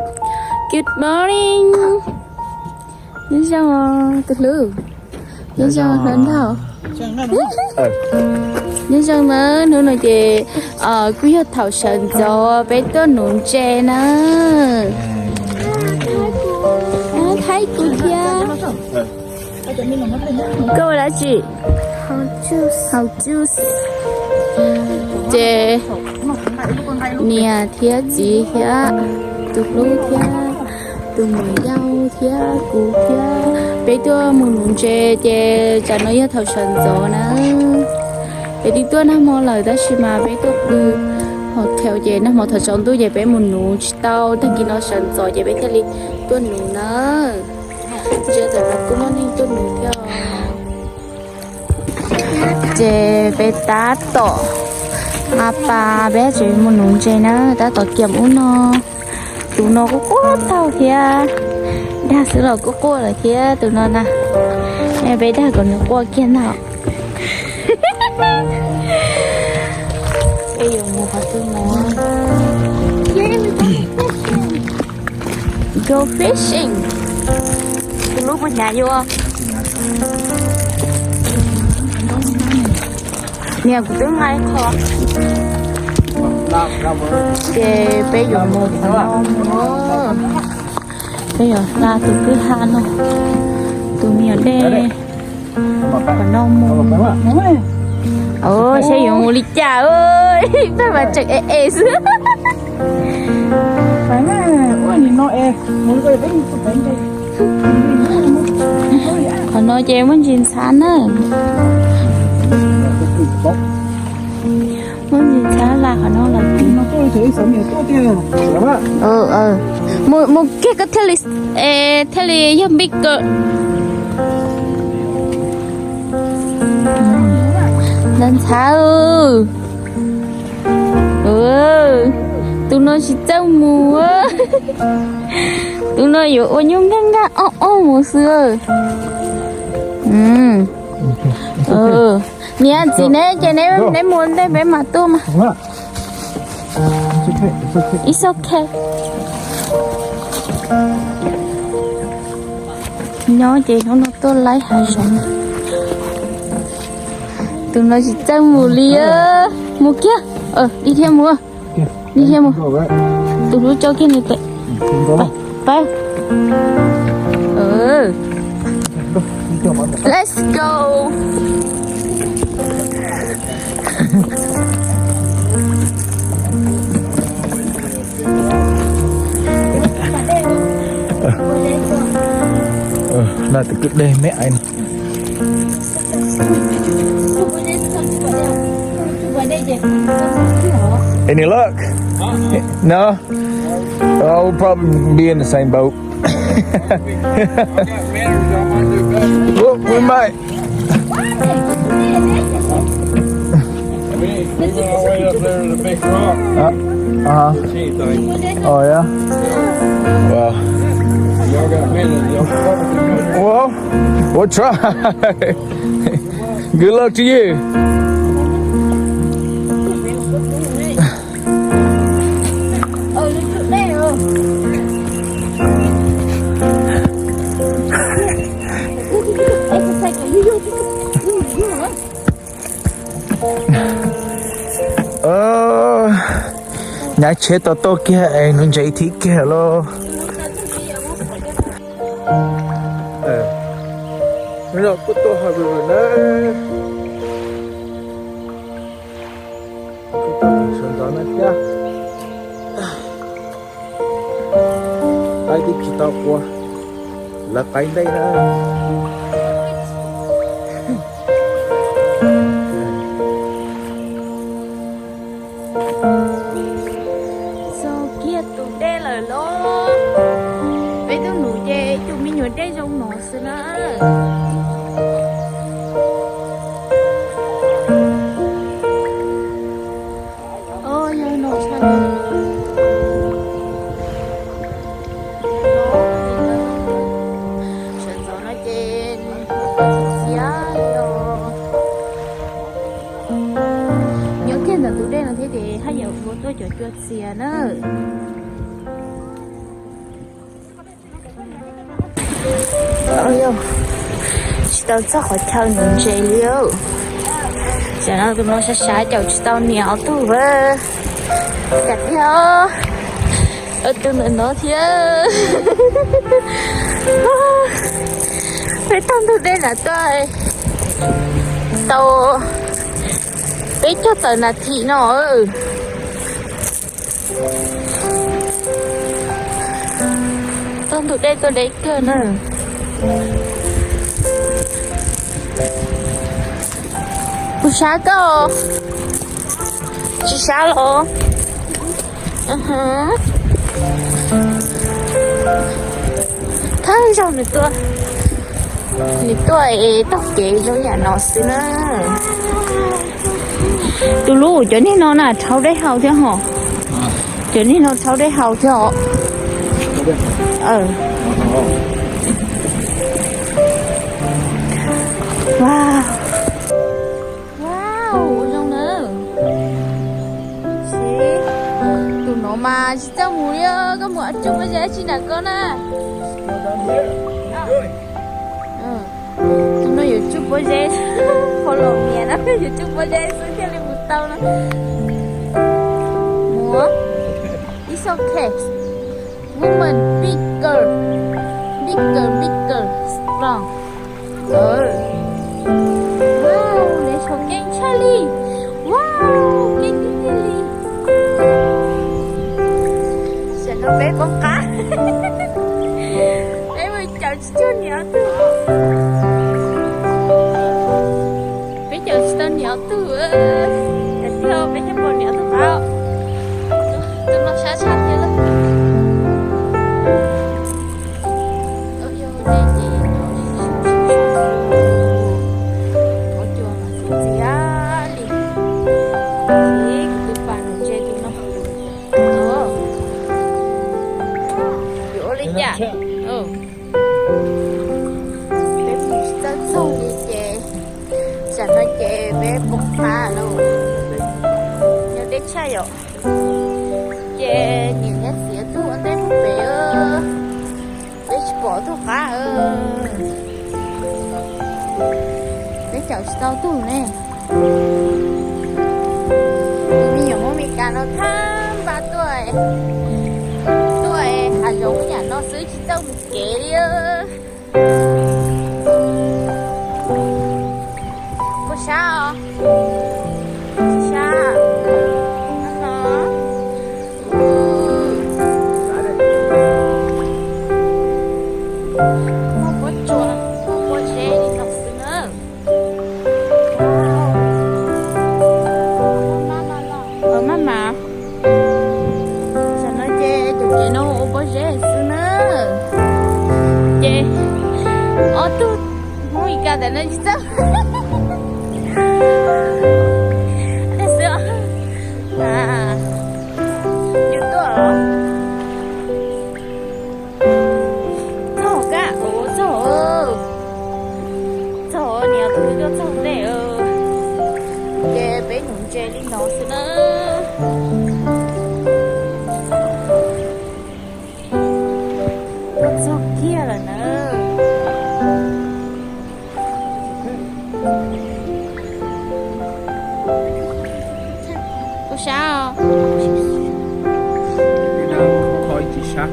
Good morning. Nyob zoo tus hlub. Nyob zoo hnub no. Nyob zoo na, hnub no ces kuj yog thaum sawv ntxov peb tuaj nuv ntses na. Thaij kuv thiab. Koj ua dab tsi? Haus juice. Ces niam thiab txiv thiab tus hlub thiab tus muam yau thiab kuv thiab peb tuaj mus nuv ntses ces tsam no yog thaum sawv ntxov na. Peb twb tuaj nag hmo lawm tab sis mas peb tuaj pw hotel ces nag hmo thaum tsaus ntuj ces peb mus nuv tsis tau, tag kis no sawv ntxov ces peb thiaj li tuaj nuv na. Ntsia tam no kuj muaj neeg tuaj nuv thiab os. Ces peb tab tom a pas peb tseem mus nuv ntses na, tab tom kiam ub no. Tus no kuj quaj taug thiab, dag xwb los kuj quaj lawm thiab tus no na. Peb dag kom nws quaj kiag ntag. Peb yuav mus qhov twg no? Go fishing. Tus hlub puas hnyav yuav? Niam kuv twb nqa qho. Ces peb yuav mus qhov no mus. Peb yuav hla tus kwj ha no, tus me nyuam dej, qhov no mus. Saib yuav mus li cas, peb mas tseem es es xwb. Qhov no ces muaj ntsis ntxhab na. Muaj ntsis ntxhab las qhov no los. Mus kiag koj thiaj li, thiaj li yog npij kawm. Ntxhab ntxhab. Tus no tsis txawj mus. Tus no yuav ua nyuj nkaj nkaj ob ob mus xwb. Niam txiv neb ces neb mus ntej peb mam tuaj mas. It's okay. Nyob ces hnub no tuaj laib hav zoov. Tus no tsis txawj mus li. Mus kiag. Ib thiab mus. Ib thiab mus. Tus hlub tso kiag nws tes. Pab. Let's go. Noj tus kwj deg me aiv no. Any luck? No? Oh, we'll probably be in the same boat. Well, we might. We, we went all the way up there to the big rock. Uh, uh-huh. Didn't see anything. Oh, yeah? Well. Y'all got wind and y'all probably too much. Well, we'll try. Good luck to you. Nyav tsheb tau tuaj kiag es nuv ntses thib kiag lauj. Kuj tuaj hauv na. Kuj tuaj sawv ntxov na thiab. Qaib twb tsis tau qua, lawv qaib ntej na. Txog kiag tus dej lawm lauj. Peb tuaj nuv ces ib tug me nyuam dej zoo no xwb na. Sawv ntxov no ces txias li os. Nyob kiag ntawm tus dej no thiab ces haj yam ua tuaj cov cua txias na. Tsis tau txog qhov chaw nuv ntses li. Tam no tus no sab sab caum tsis tau niam ob tug. Cas thiab, tus ntawm no thiab. Peb taug ntug dej na tuaj tau peb caug tawm nas this no. Taug ntug dej tuaj deb kawg na. Kuv sab koj, tsis sab los? Thawj zaug nws tuaj, nws tuaj es taug kev zoo yam no xwb na. Tus lub cov niag no na rhaub dej haus thiab hos. Cov niag no rhaub dej haus thiab os. Wow, ua zoo na. Siv, tus no mas tsis txawj mus li, koj mus tsuj pob zeb tsi nram koj na. Tus no yuav tsuj pob zeb, Colombia no yuav tsuj pob zeb xwb thiaj li mus tau na. Mus, it's okay. Woman, bigger, bigger, bigger, strong. Wow, lawv tshuav keeb tshaj li. Wow, keeb tiag tiag li. Tam no peb poob qab. Peb mus caum tsis tau niam ob tug. Peb caum tsis tau niam ob tug. Tiag, peb coj pom niam ob tug qab. Tus no sab tshaj thiab lawm. Ua dej ces nyob sib sib sib sib. Qhov cua mas txias txias li. Ces kuv tus pas nuv ntses tus no. Yuav ua li cas? Peb mus tsis txawj txog li ces, tam no ces peb poob qab lawm. Yog deb tshaj yom. Ces niam thiab txiv tug ua ntej pem, peb tsis pom tug qab. Peb caum tsis tau tug ne. Tus me nyuam Hmoob Meskas no thab npaj tuaj, tuaj hav zoov yam no xwb tsis txawj mus kev li. Puas sab os? Sab. Muaj pob tsuas, muaj pob zeb li no xwb na. Maj mam. Tam no ces tus kev no ua pob zeb xwb na. Ces ob tug Hmoob Meskas tam no tsis txawj xwb. Yus tuaj los txog kab ua txog, txog niam tus tuaj txog ntej. Ces peb nuv ntses li no xwb na. Tuaj txog kiag lawm na. Puas sab os? Tsis sab.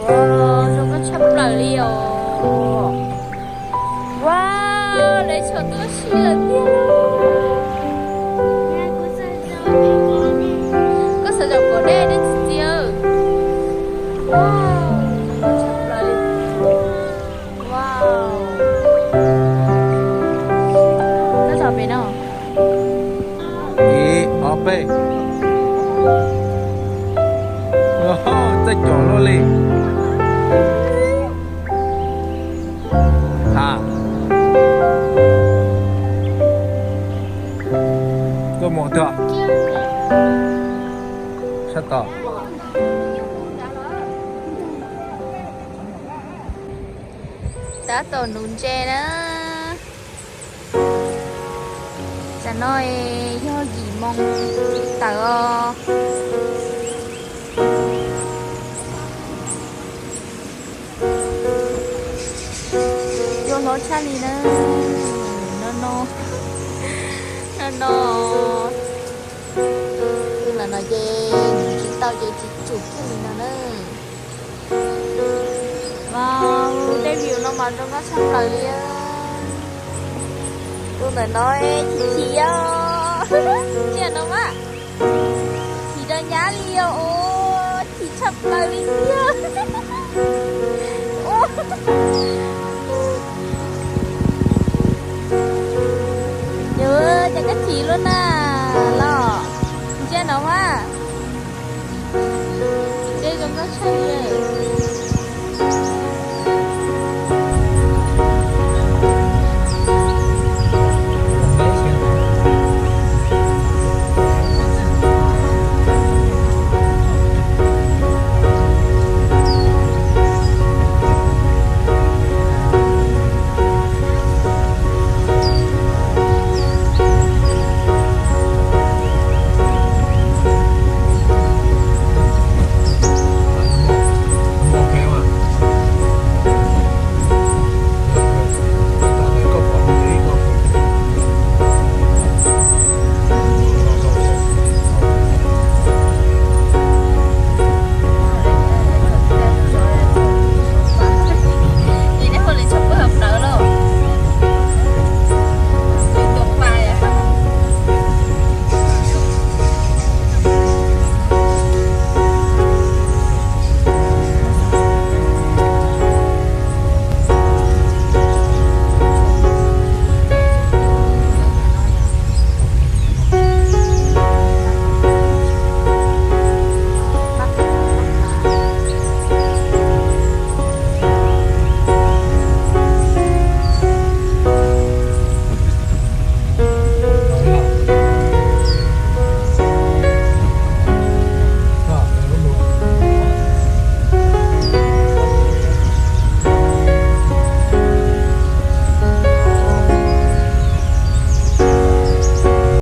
Ua zoo nkauj tshaj plaws li os. Ua, lawv tshuav tuaj si lawm tiag lauj. Koj xav zaum kom deb deb txiv txiv. Ua, zoo nkauj tshaj plaws li. Ua, koj zaum pem no. Ib ob peb. Txawj caum luaj li. Ha, tuaj mus twg? Sab tod. Tab tom nuv ntses na. Tam no yog yim moo tawm os. Li na, no no, no no, los no ces tsis tau ces tsis tsum kiag li no na. Wow, tej view no mas zoo nkauj tshaj plaws li. Tus ntawm no chim chim os, ntsia no mas, chim rau nyab li os, chim tshaj plaws li thiab. Yus, cas koj chim luaj na los? Ntsia no mas, tej zoo nkauj tshaj li.